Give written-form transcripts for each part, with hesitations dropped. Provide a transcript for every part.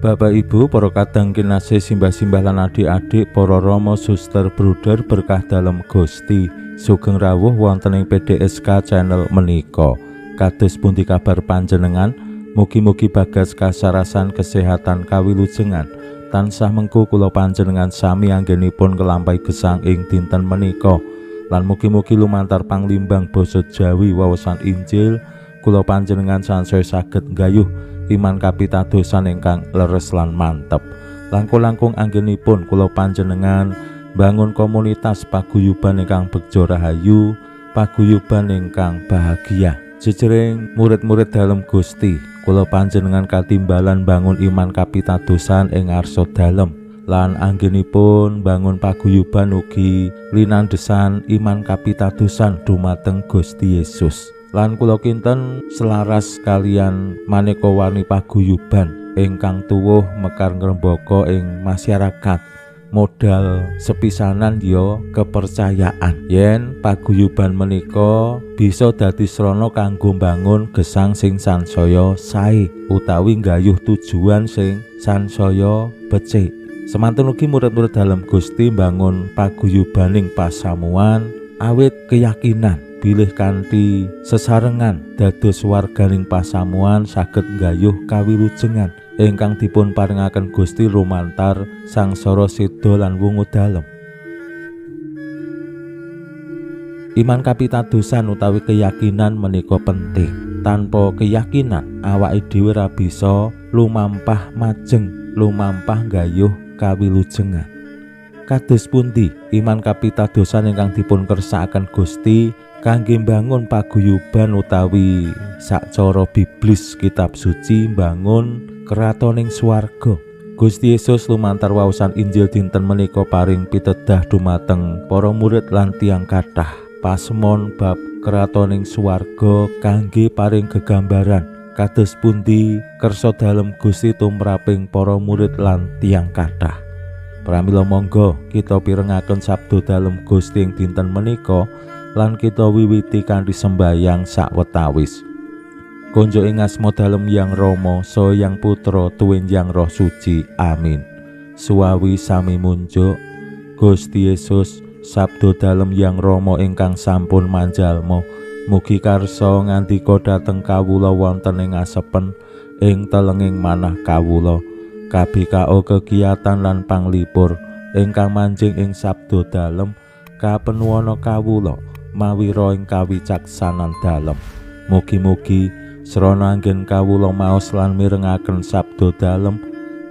Bapak Ibu, para kadang kinasih, simbah-simbah lan adik-adik, para rama, suster, bruder berkah dalem Gusti, sugeng rawuh wonten ing PDSK channel menika. Kados pundi kabar panjenengan? Mugi-mugi bagas kasarasan kesehatan kawilujengan. Tansah mengku kula panjenengan sami anggenipun kelampahi gesang ing dinten menika. Lan mugi-mugi lumantar panglimbang basa Jawi wawasan Injil kula panjenengan sansaya saged nggayuh iman kapitadosan ingkang leres lan mantep. Langkung-langkung anggenipun kula panjenengan bangun komunitas paguyuban ingkang begja rahayu, paguyuban ingkang bahagia. Jejering murid-murid dalem Gusti, kula panjenengan katimbalan bangun iman kapitadosan ing ngarsa dalem. Lan anggenipun bangun paguyuban ugi linandesan iman kapitadosan dumateng Gusti Yesus. Lan kula kinten selaras kalian maneka warni paguyuban ingkang tuwuh mekar ngrembaka ing masyarakat. Modal sepisanan ya kepercayaan yen paguyuban menika bisa dadi srana kanggo mbangun gesang sing sansaya sae utawi nggayuh tujuan sing sansaya becik. Semanten ugi murid-murid dalem Gusti mbangun paguyubaning pasamuan awit keyakinan bilih kanthi sesarengan dados warganing pasamuan saged nggayuh kawilujengan ingkang dipun paringaken Gusti lumantar sangsara seda lan wungu dalem. Iman kapitadosan utawi keyakinan menika penting. Tanpa keyakinan awake dhewe ra bisa lumampah majeng, lumampah nggayuh kawilujengan. Kados pundi iman kapitadosan ingkang dipun kersakaken Gusti kangge mbangun paguyuban utawi sacara biblis kitab suci mbangun kratoning swarga. Gusti Yesus lumantar waosan Injil dinten menika paring pitedah dumateng para murid lan tiyang kathah pasemon bab kratoning swarga kangge paring gegambaran kados pundi kersa dalem Gusti tumraping para murid lan tiyang kathah. Pramila monggo kita pirengaken sabda dalem Gusti ing dinten menika lan kita wiwiti kanthi sembayang sawetawis. Konjuk ing asma dalem Yang Rama, saha Yang Putra, tuwin Yang Roh Suci. Amin. Suwawi sami munjuk Gusti Yesus, sabda dalem Yang Rama ingkang sampun manjalma, mugi karsa ngandika dhateng kawula wonten ing asepen ing telenging manah kawula. KBKO kegiatan lan panglipur ingkang manjing ing sabda dalem kapenuwana kawula mawira ing kawicaksanan dalem. Mugi-mugi srana anggen kawula maos lan mirengaken sabda dalem,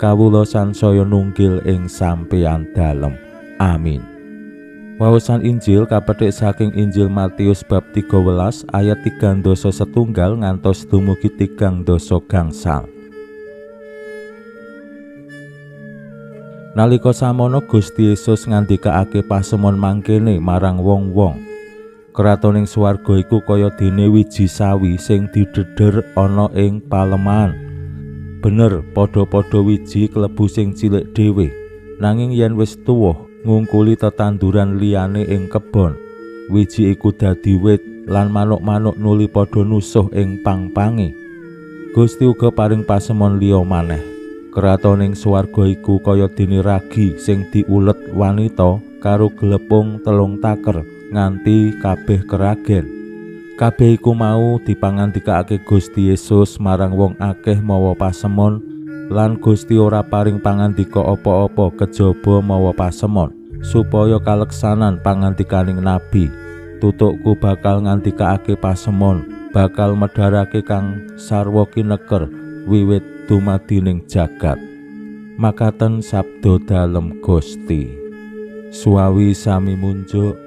kawula sansaya nunggil ing sampeyan dalem. Amin. Waosan Injil kapethik saking Injil Matius bab 13 ayat 3 setunggal ngantos dumugi 3 gangsal. Nalika samono Gusti Yesus ngandikake pasemon mangkene marang wong-wong. Kratoning swarga iku kaya dene wiji sawi sing dideder ana ing palemahan. Bener padha-padha wiji klebu sing cilik dhewe, nanging yen wis tuwuh ngungkuli tetanduran liyane ing kebon. Wiji iku dadi wit lan manuk-manuk nuli padha nusuh ing pang-pange. Gusti uga paring pasemon liya maneh. Kratoning swarga iku kaya dene ragi sing diulet wanita karo glepung 3 taker nganti kabeh keragen. Kabeh iku mau dipangandikake Gusti Yesus marang wong akeh mawa pasemon, lan Gusti ora paring pangandika apa-apa kejaba mawa pasemon supaya kaleksanan pangandikaning nabi. Tutukku bakal ngandikake pasemon, bakal medharake kang sarwa kineker wiwit dumadining jagat. Makaten sabda dalem Gusti. Suwawi sami munjuk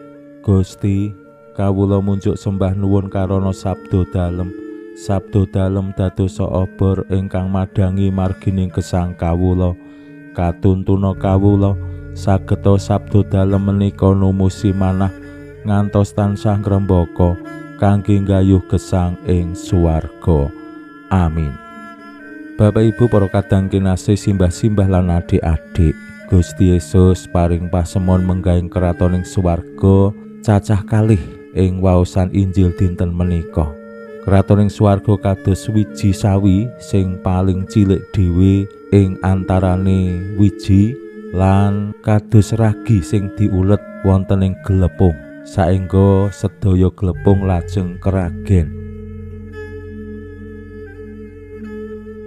Gusti, kawula munjuk sembah nuwun karana sabda dalem. Sabda dalem dadosa obor ingkang madhangi margining gesang kawula. Katuntuna kawula Sageta sabda dalem menika numusi manah ngantos tansah ngrembaka kangge nggayuh gesang ing swarga. Amin. Bapak Ibu para kadang kinasih, simbah-simbah lan adik-adik, Gusti Yesus paring pasemon menggahing kraton ing swarga cacah kalih ing waosan Injil dinten menika. Kraton ing swarga kados wiji sawi sing paling cilik dhewe ing antarane wiji lan kados ragi sing diulet wonten ing glepung, saengga sedaya glepung lajeng keragen.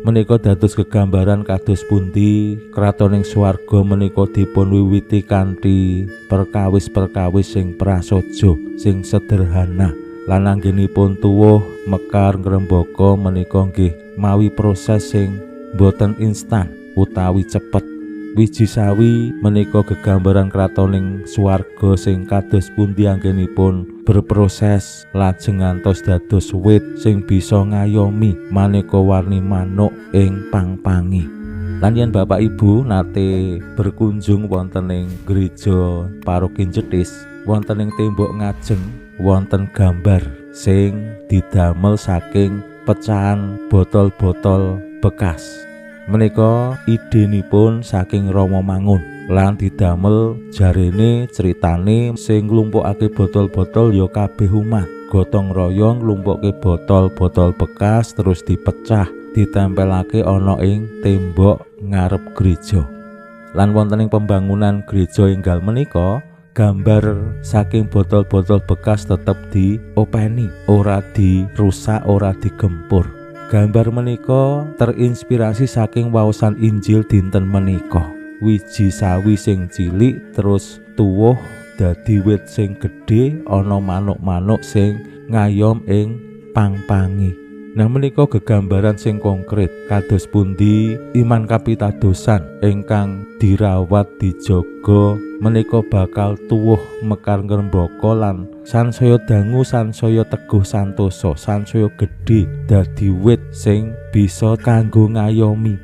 Menika dados gegambaran kados pundi kraton ing swarga menika dipun wiwiti kanthi perkawis-perkawis sing prasaja, sing sederhana, lan anggenipun tuwuh mekar ngrembaka menika nggih mawi proses sing boten instan utawi cepet. Wiji sawi menika gegambaran kraton ing swarga sing kados pundi anggenipun berproses lajeng ngantos dados wit sing bisa ngayomi maneka warni manuk ing pang-pangi. Lan yen Bapak Ibu nate berkunjung wonten ing gereja Paroki Jetis, wonten ing tembok ngajeng wonten gambar sing didamel saking pecahan botol-botol bekas. Menika idenipun saking Rama Mangun lan didamel jarene critane sing nglumpukake botol-botol ya kabeh umat. Gotong royong nglumpukke botol-botol bekas terus dipecah, ditempelake ana ing tembok ngarep gereja. Lan wonten ing pembangunan gereja enggal menika, gambar saking botol-botol bekas tetep diopeni, ora dirusak, ora digempur. Gambar menika terinspirasi saking waosan Injil dinten menika. Wiji sawi sing cilik terus tuwuh dadi wit sing gedhe, ana manuk-manuk sing ngayom ing pang-pangi. Nah menika gegambaran sing konkret kados pundi iman kapitadosan ingkang dirawat dijaga menika bakal tuwuh mekar ngrembaka lan sansaya dangu, sansaya teguh santosa, sansaya gedhe dadi wit sing bisa kanggo ngayomi.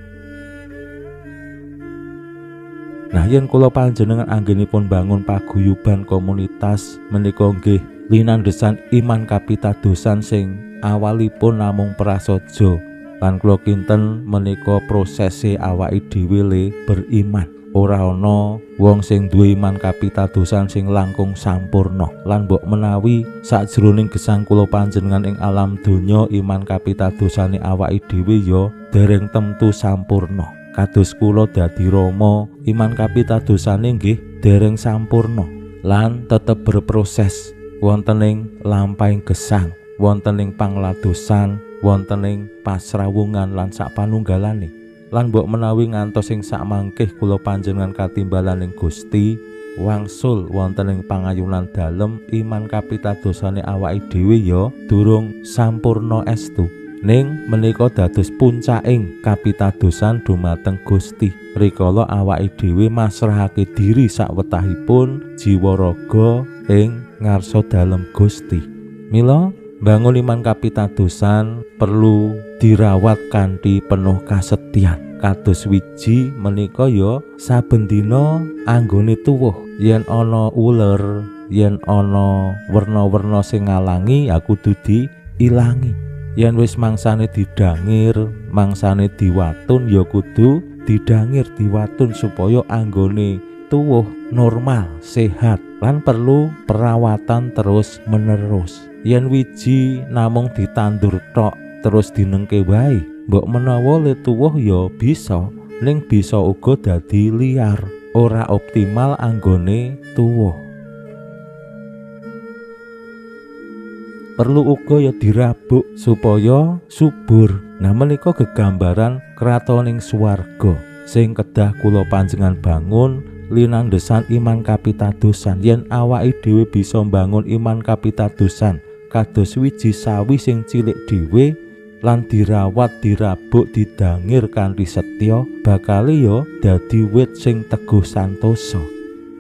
Nah yen kula panjenengan anggenipun bangun paguyuban komunitas menika nggih linandhesan iman kapitadosan sing awalipun namung prasaja, lan kula kinten menika prosese awake dhewe le beriman. Ora ana wong sing duwe iman kapitadosan sing langkung sampurna, lan mbok menawi sakjroning gesang kula panjenengan ing alam donya iman kapitadosane awake dhewe ya dereng temtu sampurna. Kados kula dadi rama, iman kapitadosane nggih dereng sampurna lan tetep berproses wonten ing lampahing gesang, wonten ing pangladosan, wonten ing pasrawungan lan sapanunggalane. Lan mbok menawi ngantos ing sakmangkih kula panjenengan katimbalan ing Gusti, wangsul wonten ing pangayunan dalem, iman kapitadosane awake dhewe ya durung sampurna estu. Ning menika dados puncaking kapitadosan dumateng Gusti rikala awake dhewe masrahake diri sakwetahipun jiwa raga ing ngarsa dalem Gusti. Mila bangun iman kapitadosan perlu dirawat kanthi penuh kasetyan. Kados wiji menika ya saben dina anggone tuwuh. Yen ana uler, yen ana werna-werna sing ngalangi, ya kudu diilangi. Yen wis mangsane didangir, mangsane diwatun, ya kudu didangir diwatun supaya anggone tuwuh normal, sehat, lan perlu perawatan terus menerus. Yen wiji namung ditandur tok terus dinengke wae, mbok menawa le tuwuh ya bisa, ning bisa uga dadi liar, ora optimal anggone tuwuh. Perlu uga ya dirabuk supaya subur. Nah menika gegambaran kratoning swarga sing kedah kula panjenengan bangun linandhesan iman kapitadosan. Yen awake dhewe bisa mbangun iman kapitadosan kados wiji sawi sing cilik dhewe lan dirawat, dirabuk, didangir kanthi setya, bakale ya dadi wit sing teguh santosa.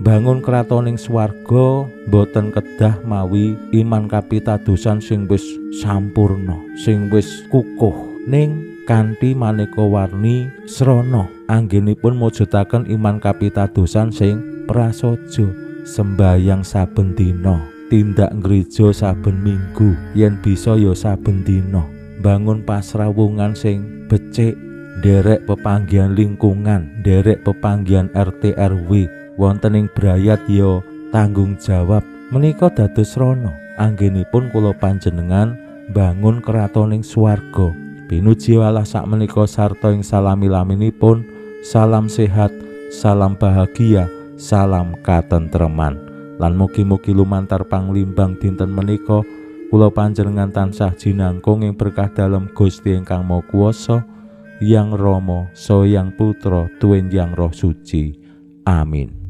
Bangun kratoning swarga boten kedah mawi iman kapitadosan sing wis sampurna, sing wis kukuh, ning kanthi maneka warni srana anggenipun mujudaken iman kapitadosan sing Prasaja, sembayang saben dina, tindak gereja saben minggu, yen bisa ya saben dina, bangun pasrawungan sing becik, nderek pepanggihan lingkungan, nderek pepanggihan RT RW, wonten ing brayat ya tanggung jawab. Menika dados srana anggenipun kula panjenengan bangun kratoning swarga. Pinuji Allah sakmenika sarta ing salami-laminipun. Salam sehat, salam bahagia, salam katentreman. Lan mugi-mugi lumantar panglimbang dinten menika kula panjenengan tansah jinangkung ing berkah dalem Gusti ingkang Maha Kuwasa, Yang Rama, Saha Yang Putra, Tuwin Yang Roh Suci. Amin.